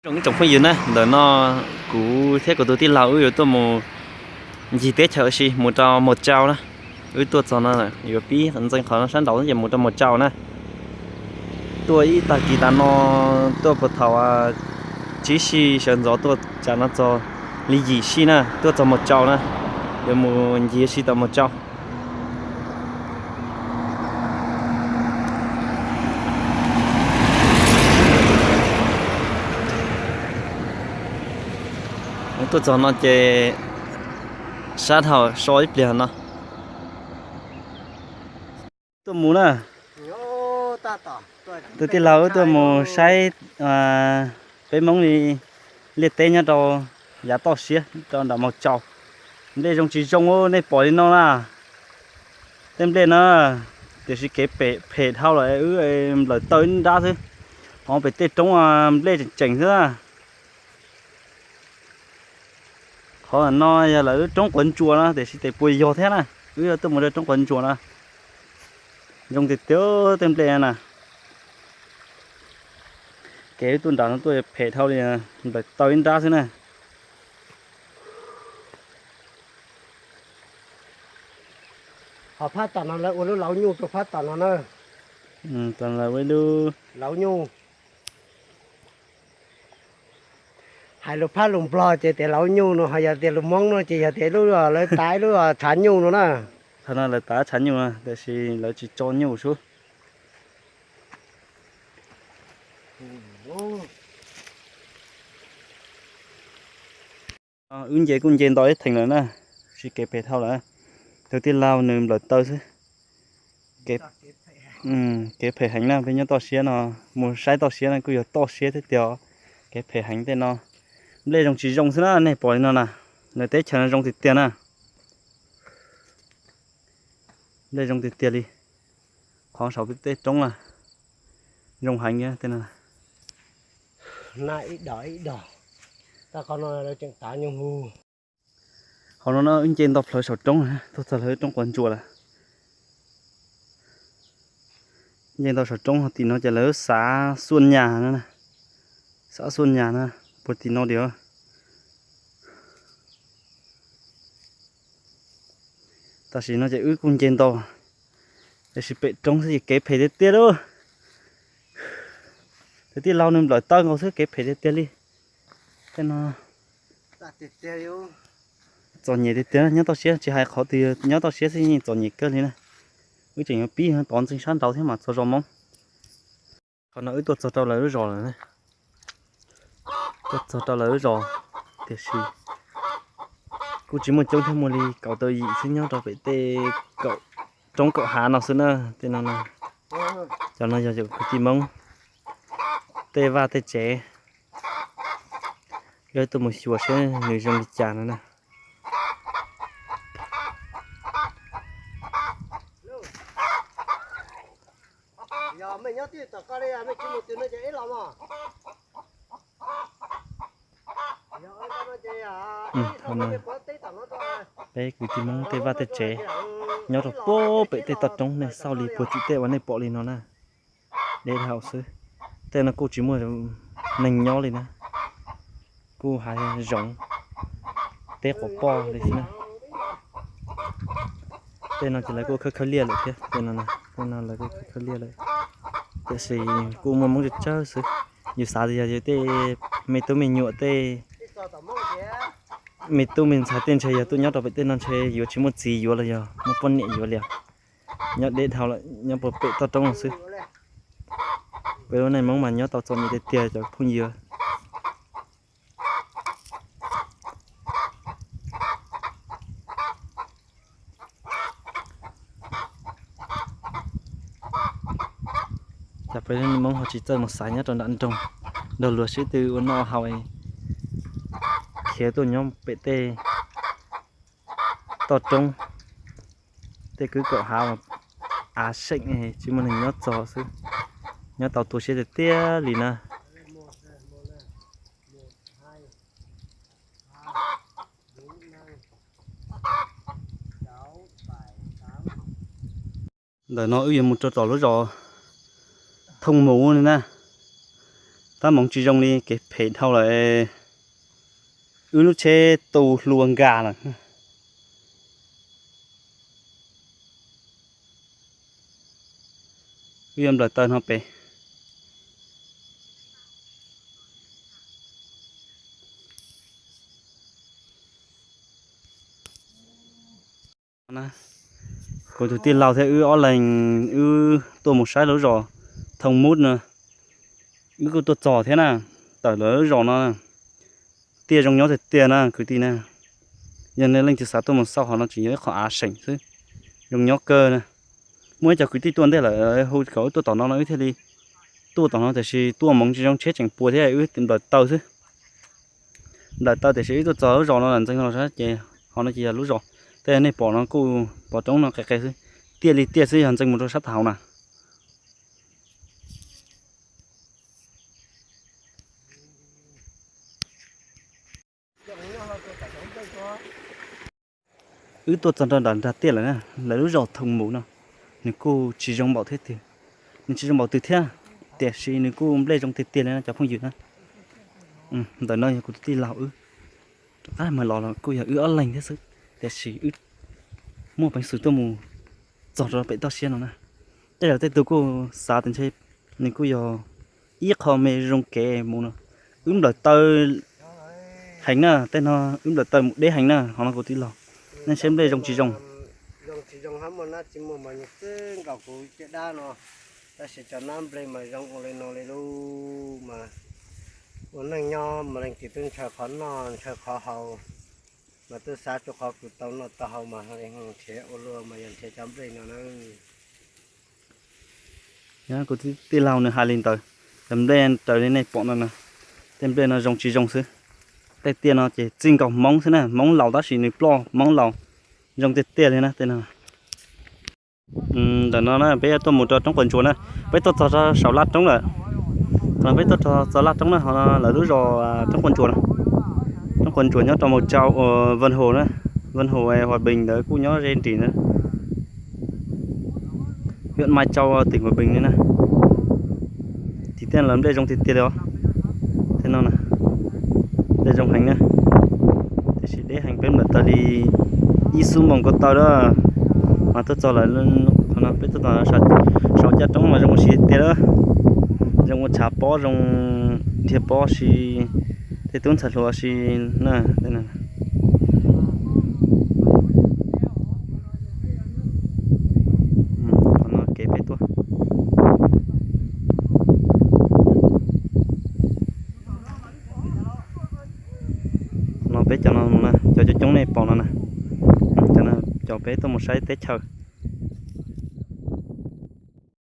Ib tsoom phooj ywg na, ntawm no kuv thiab kuv tus tij laug wb yuav tuaj mus ncig teb chaws ua si mus rau Mos Tsau na. Wb tuaj txog no yuav pib ntxeev qhov sab nraud ces mus rau Mos Tsau na. Tuaj ib tag kis tas no, tuaj puag thaum tsib sij sawv ntxov tuaj tsam no txog li yim sij na, tuaj txog Mos Tsau na, yuav mus ncig ua si tom Mos Tsau. Tuaj txog no ces sab dhau so ib pliag no. Tuaj mus na, tus tij laug wb tuaj mus saib peb Hmoob li liaj teb nyob rau yav toj siab rau nram Mos Tsau. Nplej zoo tsis zoo nej pom li no na. Tej nplej na, tiam sis kev phem dhau lawm wb nplawm taw ib nrab xwb. Ho pem tej roob nplej tseem tseem xwb na. Qhov no yog lawv lub roob quav ntsuas no tiam sis tes puas yog thiab na. Wb yuav tuaj mus rau roob quav ntsuas no. Zoo tiag tiag tej nplej na. Kev wb tuaj nram no tuaj phem dhau li, nplawm taw ib nrab xwb na. Ho phab tom no lawv ua lub lauv nyuj rau phab tom no na. Lawv ua lub lauv nyuj. Hais lus phab lus Nplog ces tias lauv nyuj no, ho yog tias lus Hmoob no ces yog tias lub lawv tav ib lub tshav nyuj no na. Thaum no lawv tav tshav nyuj no tiam sis lawv tsis tso nyuj sub. Wb nce kuj nce nto ib theem lawm na, sis kev phem dhau lawm. Tus tij laug nws nplawm taw xwb. Kev phem heev na, peb nyob toj siab no, mus saib toj siab no kuj yog toj siab thiab tiag, kev phem heev tej no. Nplej zoo tsis zoo xwb na, nej pom li no na, lawv teb chaws no zoo tiag tiag na. Nplej zoo tiag tiag li, qhov saum tej roob na, zoo heev tej no. Ib dos ib dos, tau qhov no lawv tseem tav nyuj hu. Hauv no no wb nce nto plhawv saum roob, tuaj txog lawv roob quav ntsuas lawm. Nce nto saum roob, tim no ces lawv xav xuaj nyas na, xav xuaj nyas na, puag tim no tiag. Tam sim no ces wb kuj nce nto, tiam sis pem roob xwb ces kev phem tiag tiag lauj. Tus tij laug nws nplawm taw nkaus xwb, kev phem tiag tiag li. Tej no txom nyem tiag tiag, nyob toj siab tsis hais qhov twg, nyob toj siab xwb yeej txom nyem kawg li na. Wb tseem yuav pib tov ntxeev sab nraud thiab mas txog zos Hmoob. Qhov no wb tuaj txog rau lawv lub zos lawm, tuaj txog rau lawv lub zos, tiam sis kuj tsis muaj coob thiab, muaj li kaum tau yim xwb nyob rau pem tej kaum roob kaum hav no xwb na. Tej no, cov no yog cov kwv tij Hmoob tej vaj tej tsev, yog tuaj mus xyuas seb nws zoo li cas no na. Peb kwv tij Hmoob tej vaj tej tsev nyob rau puag pem tej toj roob, nej xauj li puag tim tej uas nej pom li no na, deb dhau xwb. Tej no kuj tsis muaj neeg nyob li na, kuj hav zoov, teb quas poj li xwb na. Tej no ces lawv kuj khawb khawb liaj lawm thiab, tej no, tej no lawv kuj khawb khawb liaj lawm, tiam sis kuj muaj Hmoob tsawg tsawg xwb. Yus xav tias yog yus tej me tub me nyuam tej, me tub me ntxhais tej ntshe yog tuaj nyob rau pem tej no ntshe yuav tsis muaj txiv yuav los yog muaj poj niam yuav li os. Nyob deb dhau lawm, nyob puag pem toj roob no xwb. Peb lub neej Hmoob mas nyob tau txom nyem tiag tiag cov phooj ywg. Cas peb lub neej Hmoob ho tsis txawj mus xaiv nyob rau nram nroog, nrog luag sib tw ua noj haus, khiav tuaj nyob pem tej toj roob, tej kwj kaum hav, av seem, tsis muaj neeg nyob txog xwb, nyob tau tu siab tiag tiag li na. Ntawm no wb yuav mus rau tom lub zos Thooj Mus li na. Tab moov tsis zoo li, kev phem dhau lawm. Wb lub tsheb tu hlua nkag lawm. Wb yuav nplawm taw no pem. Kuv tus tij laug thiab wb ob leeg wb tuaj mus saib lub zos Thoo Mub no. Wb kuj tuaj txog thiab na, tawm lawv lub zos no. Tiaj zoo nyob tiag tiag na kwv tij na. Yog nej leej twg xav tuaj mus xauj hov no tseem yog ib qho av seem xwb, zoo nyob kawg na. Muaj ib co kwv tij tuaj ntej lawm hu kom wb tuaj tom no no wb thiaj li tuaj tom no, tiam sis tuaj moov tsis zoo tsheb tseem puas thiab wb nplawm taw xwb. Nplawm taw tiam sis wb tuaj txog lub zos no lawm ntxeev no ces hov no ces yog lub zos. Tej nej pom no kuj pom roob no qis qis xwb, tiaj li tiaj xwb yog ntxeev mus rau sab tag hauv na. Wb tuaj txog nram nrag tiaj lawm na, lawv lub zos Thoo Mub no, nws kuj tsis zoo npaum thiab tiag, nws tsis zoo npaum twg thiab, tiam sis nws kuj nplej zoo tiag tiag li no cov phooj ywg na. Ntawm no yog kuv tus tij laug wb, rov qab mas los los kuj yog wb ob leeg thiab xwb, tiam sis wb muaj peev xwm tuaj mus txog rau pem toj siab no na. Tej zaum tej tug kuj xav tias ntshe nws kuj yog ib qho me zoo kev mus no. Wb nplawm taw heev na, tej no wb nplawm taw mus deb heev na, ho no kuv tij laug, nej saib nplej zoo tsis zoo. Zoo tsis zoo hab muaj nab tsis muaj mas nws txwb nkaus kuv caj dab no, tab sis cov nab nplej mas zoo ua li no li lub mas ua neej nyob mas leej twg twb ntshaw qhov noj ntshaw qhov haus, mas twb xav rau qhov kws tau noj tau haus mas nrhiav ua luaj mas yog nrhiav cov nplej no na. Kuv tij laug nws hais li ntawd, cov nplej raws li nej pom no na, tej nplej no zoo tsis zoo xwb. Tej tiaj no ces txij nkaus hmoob xwb na, hmoob laus tab sis nws ploj hmoob laus, zoo tiag tiag li na tej no. Ntawm no na peb tuaj mus rau roob Quav Ntsuas na, peb tuaj txog rau saum laj roob lawm. Qhov no peb tuaj txog laj roob na, ho lawv lub zos roob Quav Ntsuas na. Roob Quav Ntsuas nyob rau Mos Tsaus, Vân Hồ na, Vân Hồ, Hòa Bình ntawd kuj nyob ze nrim ntawd. Huyện Mai Châu, tỉnh Hòa Bình li na. Tim tej lawv nplej zoo tiag tiag li os. Tej no na, nplej zoo heev na, tiam sis deb heev, peb nplawm taw li ib xuab moos ko taw lawm mas tuaj txog lawm. Qhov no peb tuaj txog saum caj roob mas zoo ua si tiag lawm, zoo ua tshav pob, zoo dhia pob si, tej tub ntxhais hluas si na. Qhov no kev peb tuaj. Qhov no peb cov no, cov coob coob nej pom no na, cov peb tuaj mus saib teb chaws.